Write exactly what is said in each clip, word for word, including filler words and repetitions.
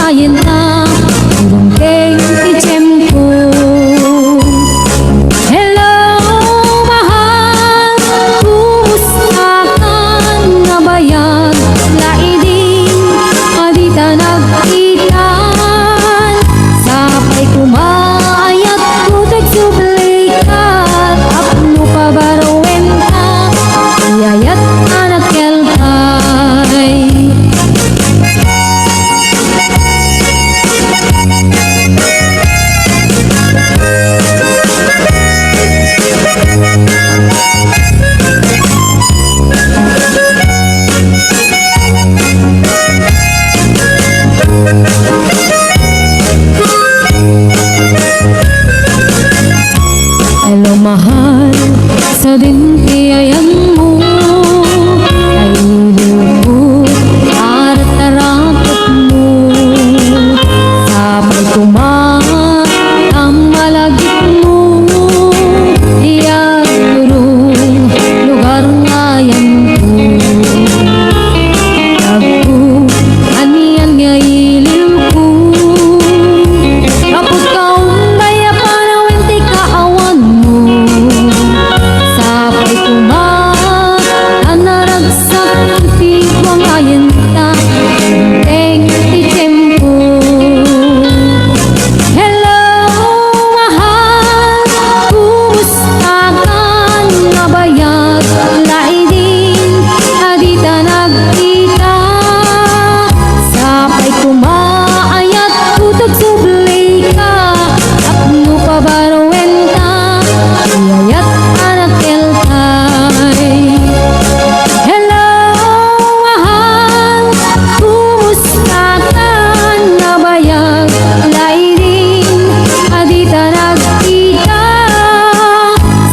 Ayenta, durungteng ti tiempo. Hello, mahal, kumusta ka? Nabayag laeng a dita nagkita. Sapay koma, ayat ko ti agsubli ka, tapno pabaruenta ti ayat a nakelkay. Hello, mahal, sadin ti ayanmo, ay iliwko, arataraketmo. Sapay koma, ta malagipmo, diak turong lugar nga ayanko. Agko, anian nga iliwko. Gapu ta umday a panawen ti kaawanmo. Sapay koma, ta naragsak ti buang ayenta, teng ti tiempo. Hello, mahal, kumusta ka? Nabayag laeng a dita nagkita. Sapay koma, ayat ko ti agsubli ka, tapno pabaruenta ti ayat a nakelkay. Hello, mahal, kumusta ka? Nabayag laeng a dita nagkita.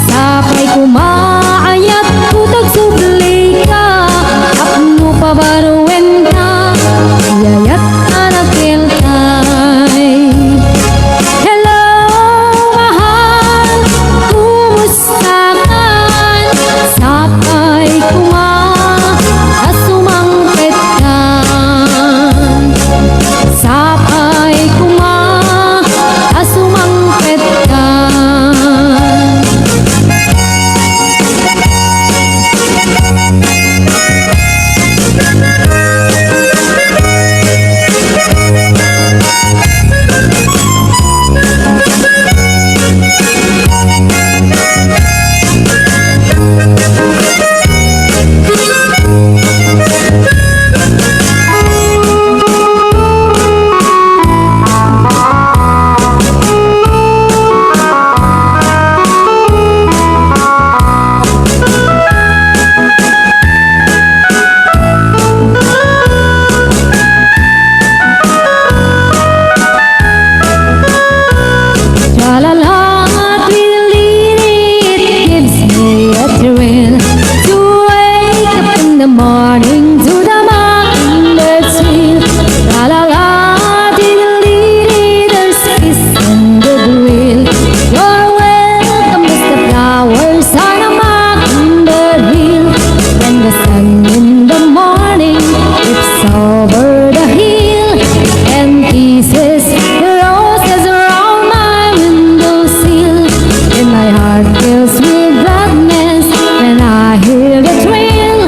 Sapay koma, ayat ko ti agsubli ka, tapno pabaruenta ti ayat a nakelkay. Hello, mahal, kumusta ka? Sapay koma a sumangpet ka. Sapay koma a sumangpet ka. Tra-la-la, twirly, it gives me a thrill to wake up in the morning to the mockingbird. Tra-la-la, diddly-dee, there's peace and goodwill. You're welcome as the flowers on a mockingbird hill. When the sun in the morning peeps over the hill and kisses the roses round my window sill, and my heart fills with gladness when I hear the trill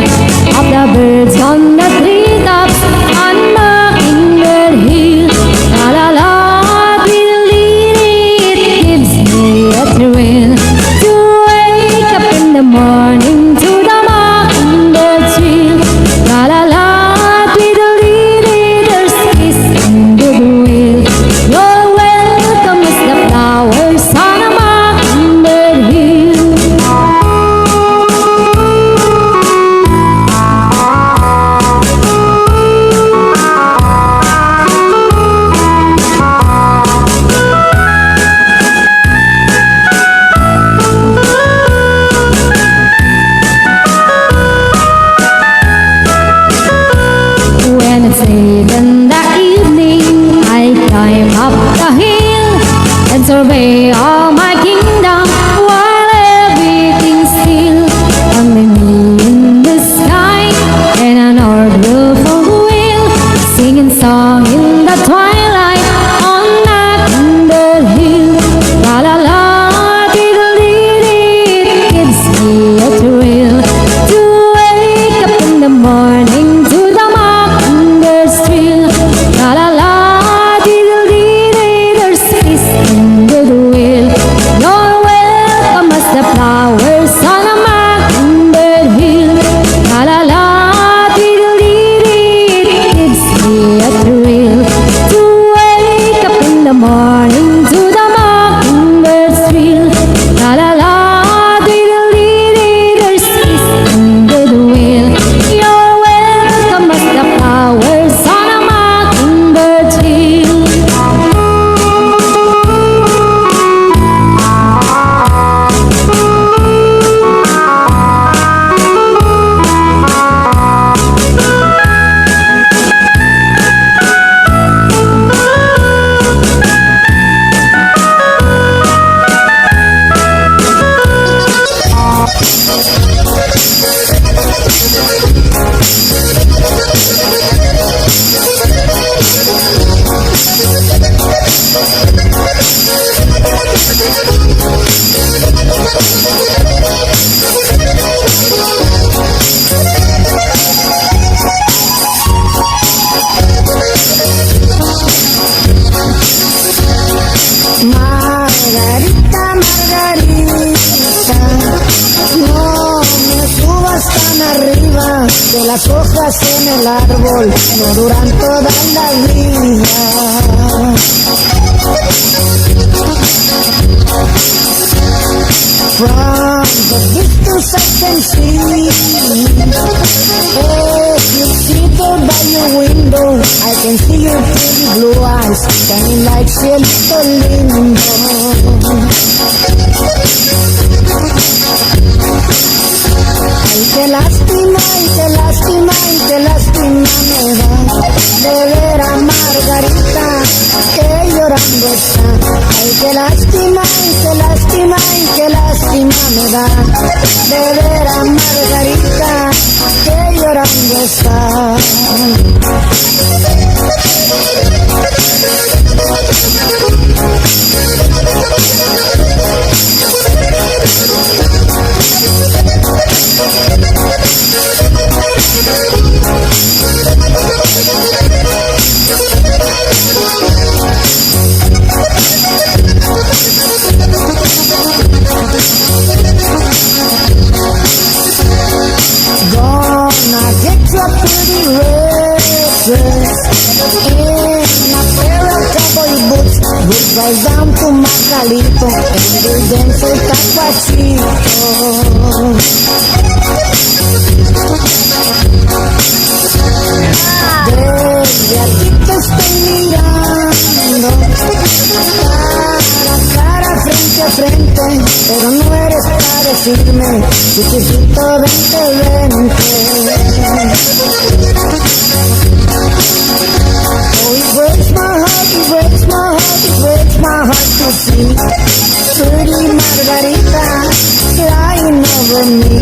of the birds on the treetops on Mockingbird Hill. Tra-la-la, twirly, it gives me a thrill to wake up in the morning to the mockingbird trill. Tra-la-la, twirly, there's peace and goodwill. You're welcome as the flowers on a mockingbird hill. When it's late in the evening, I climb up the hill and survey all my kingdom while everything's still. Only me in the sky and an old willful quill, singing song in the twilight. Morning to the mockingbird trill. La la la, diddle dee, there's peace in the will. You're welcome as the flowers on a mockingbird hill. Margarita, Margarita, no me subas tan arriba, que las hojas en el árbol no duran toda la vida. From the distance I can see, oh, you see there by your window, I can see your pretty blue eyes shining like a little window. Ay, qué lástima, ay, qué lástima, ay, qué lástima me da de ver a Margarita, que llorando está. Ay, qué lástima, ay, qué lástima, ay, qué lástima me da de ver a Margarita, que llorando está. Gonna get you a pretty red dress and a pair of cowboy boots. We'll drive down to Macalito and we'll dance with Tapachito. Baby, aquí te estoy mirando, cara a cara, frente a frente, pero no eres para decirme, chiquitito, vente, vente. Oh, it breaks my heart, it breaks my heart, it breaks my heart to see pretty Margarita crying over me.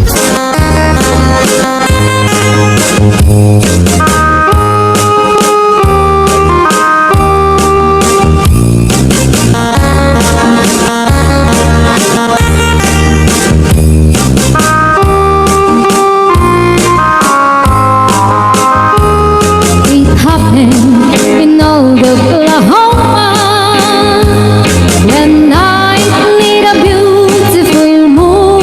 It happened in old Oklahoma when I meet a beautiful moon.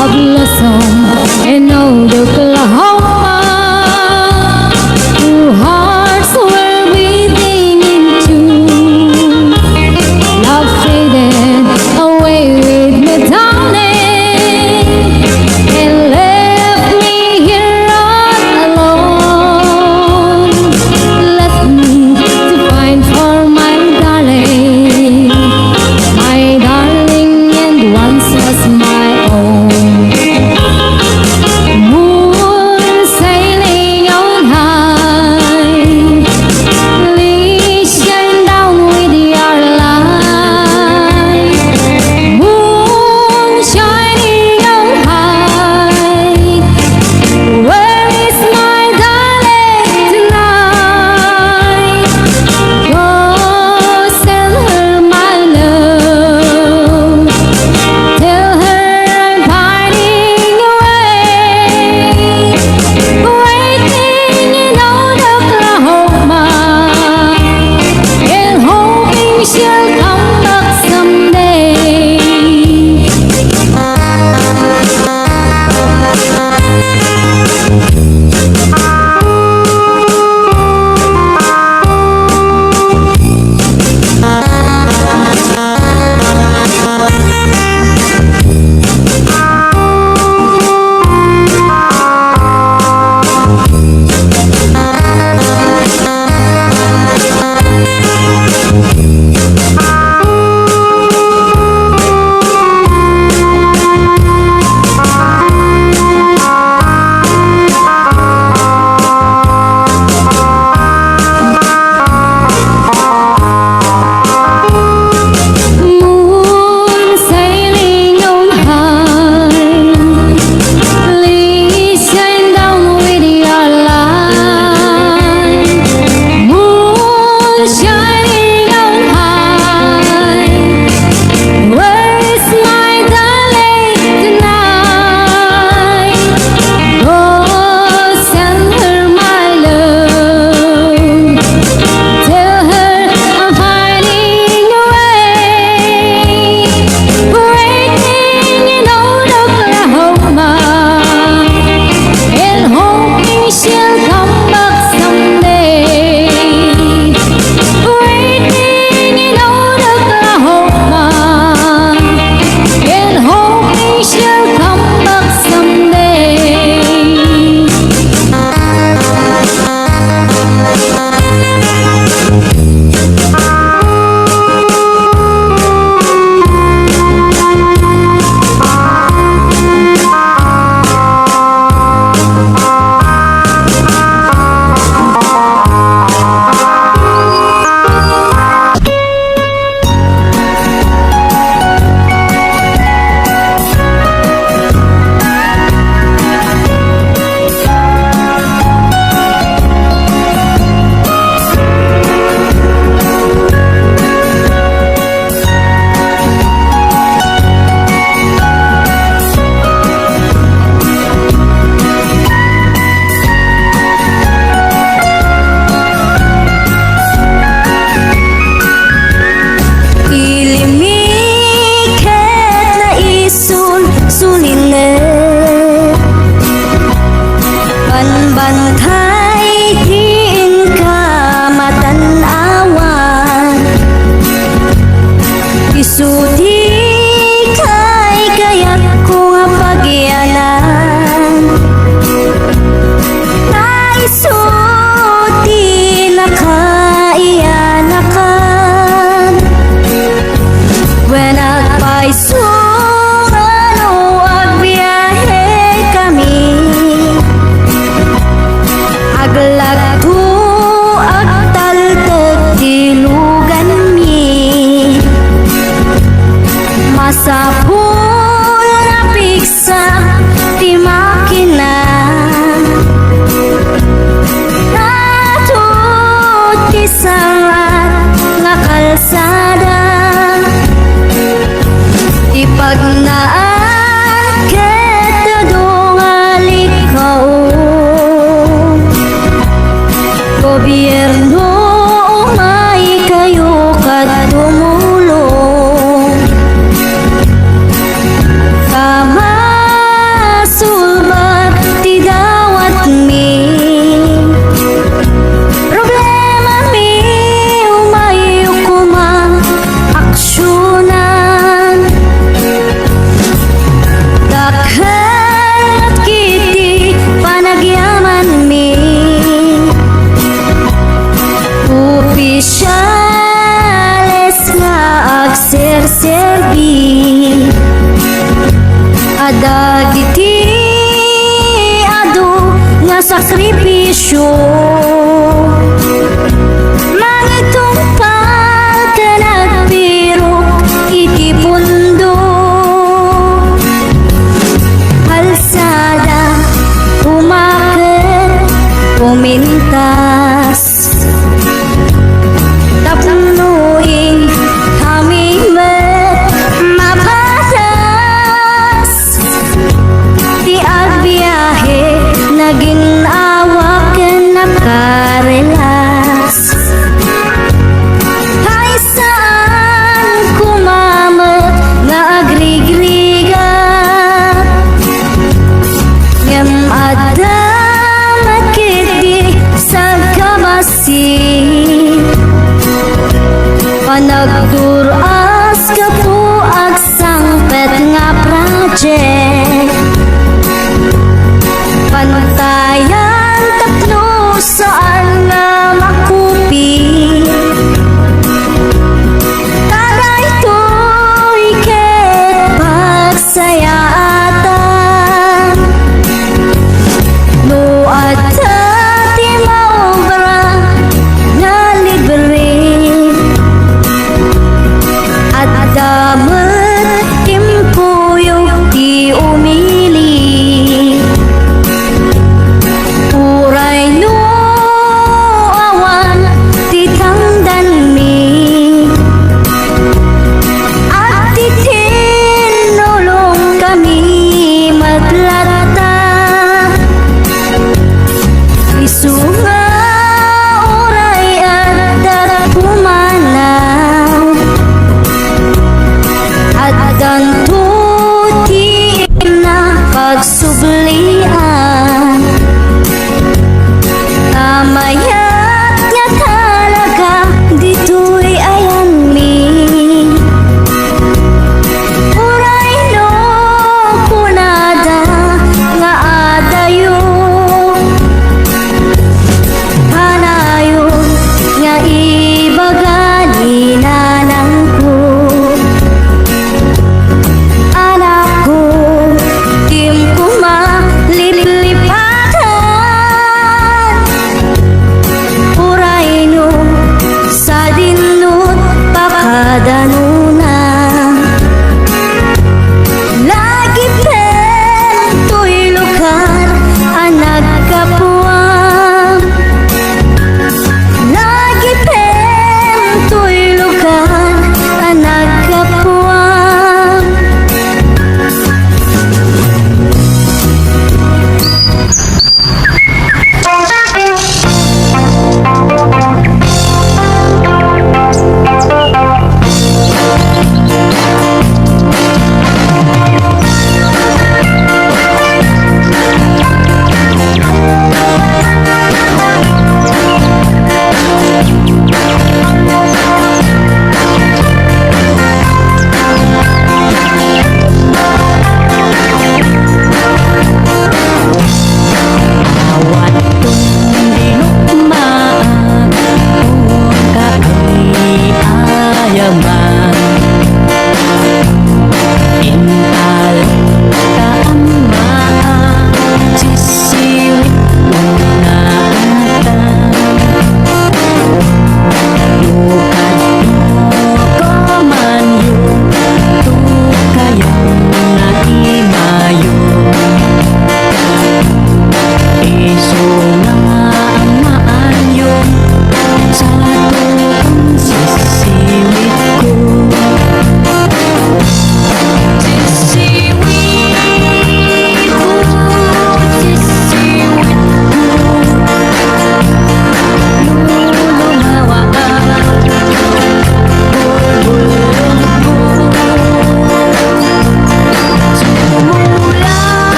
A blossom in old Oklahoma. Dakto agtaltek ti luganmi. Masapul nga piksa ti makina. Natud ti sangat nga kalsada. Ti pagnaat ket adu nga likkaw. Gobierno, umaykayo ket tumulong. Kamasulbat ti dawatmi. Problemami, umayyo koma aksionan. Dakkel met ketdi panagyamanmi. Opisiales nga agserserbi. Adda dagiti adu nga sakripisio. Mangitungpal ken agpirok iti pundo. Kalsada, umaket, umintas. Tapno inkami met mapadas. Ti agbiahe, nagin-awa ken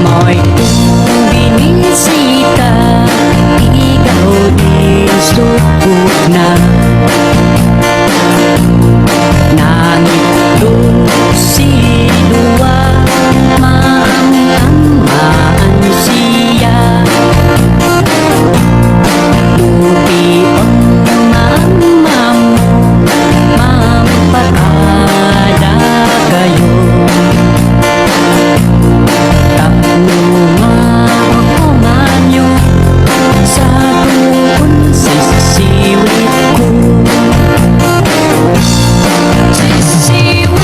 Ay, kung binisita, ikaw din sukot na. Nangitlo si Dua, maamtamaan siya. Luti ang maamam, mampatada kayo. Tapno mapakumanyo sa tuon sisiwit ko. Sisiwit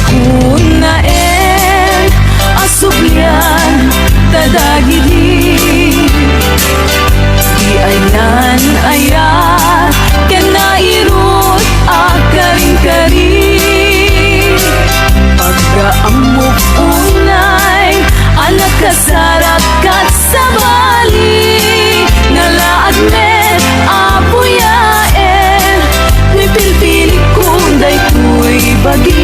Kunaen a sublian ta dagidi di aynan ayat ken nairut a karingkari. Pagkaammok unay a nakasarak kat sabali, nalaag met a buyaen, ni pilpilikon daytoy bagi.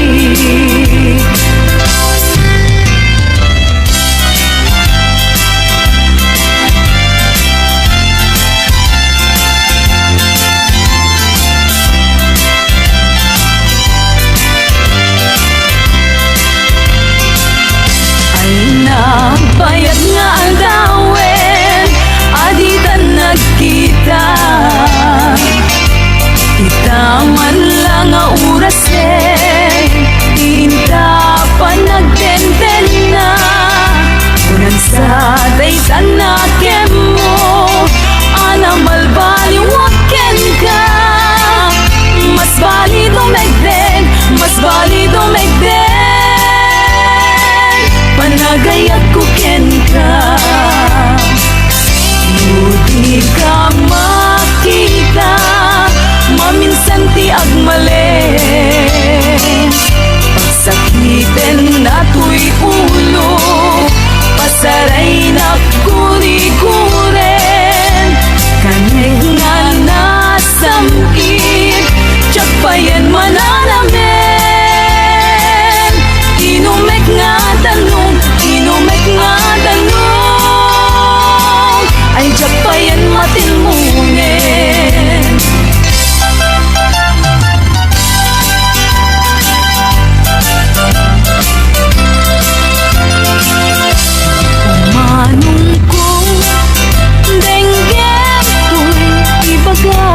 Ay nagbayag nga aldawen a ditan nagkita. Ita man la nga orasen, inta panagtentenna. Kunansa daytan a kemmo a namalbaliwak kenka. Mas bali dumegdeg, mas bali dumegdeg panagayatko kenka. No dika makita, maminsan ti agmalem. Pagsakiten natoy ulo, pasaraynak guriguren. Kanek nga nasam-it, diak payen mananamen. Inumek nga danum, inumek nga danum, ay diak payen matilmongen. Manong ko, denggem toy ibaga.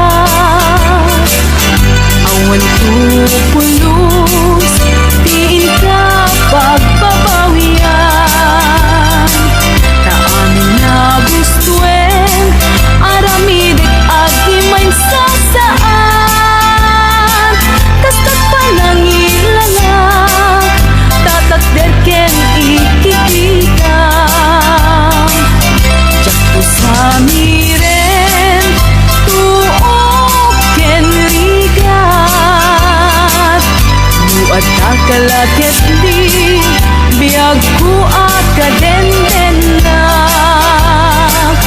Awan to pulos ti inka pagbabawian. Ta amin a gustuen, aramidek a di maisasaan. Kasta panangilalak, tatakder ken ikikita. Diakto samiren, tuok ken rigat. No adda ka la ketdi, biagko a kadendennak.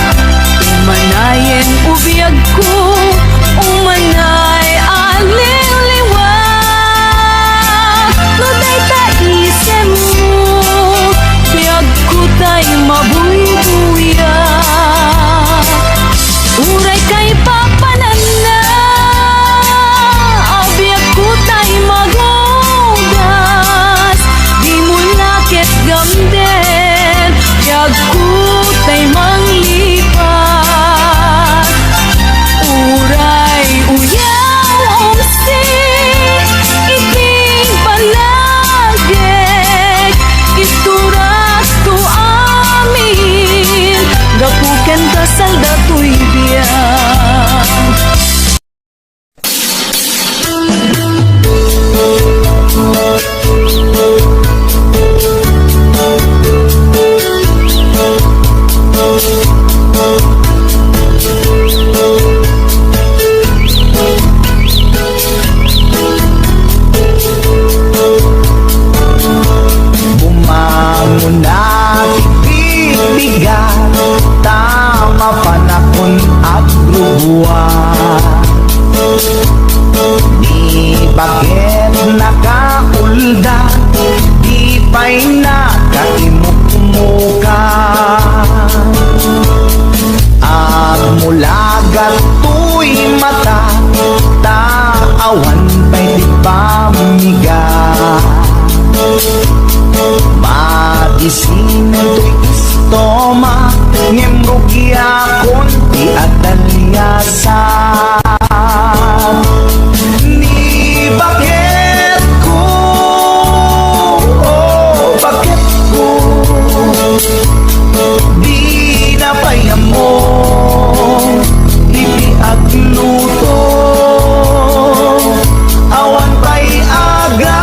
Umanayen o biagko, umanay a liwliwa. No dayta isemmo, biagko tay mabuybuya. Uray kaipapananna, a biagko tay magugas, dimo la ket gamden, biagko tay manglipat. Uray uyaw umsi iti panagek, iturakto amin gapu ken kasal datoy biag. Bumangon a ti pigpigat, ta mapanakon agrubuan. Ni baket nakaulda, di pay nakaimukmuka. Agmulagat toy mata, ta awan pay ti pamiga. Madisin toy istomak, ngem rugiakon ti adaliasan. Ni baketko, oh, baketko, dina pay ammo iti agluto. Awan pay aga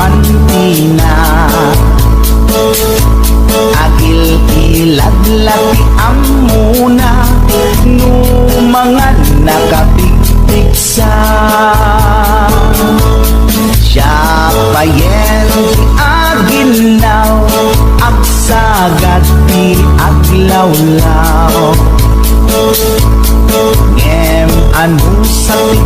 Antina. Agil-ilad la ti ammona, no mangan nakapigpigsa. Siapayen ti aginnaw, agsagad ti aglawlaw. Ngem anusat ti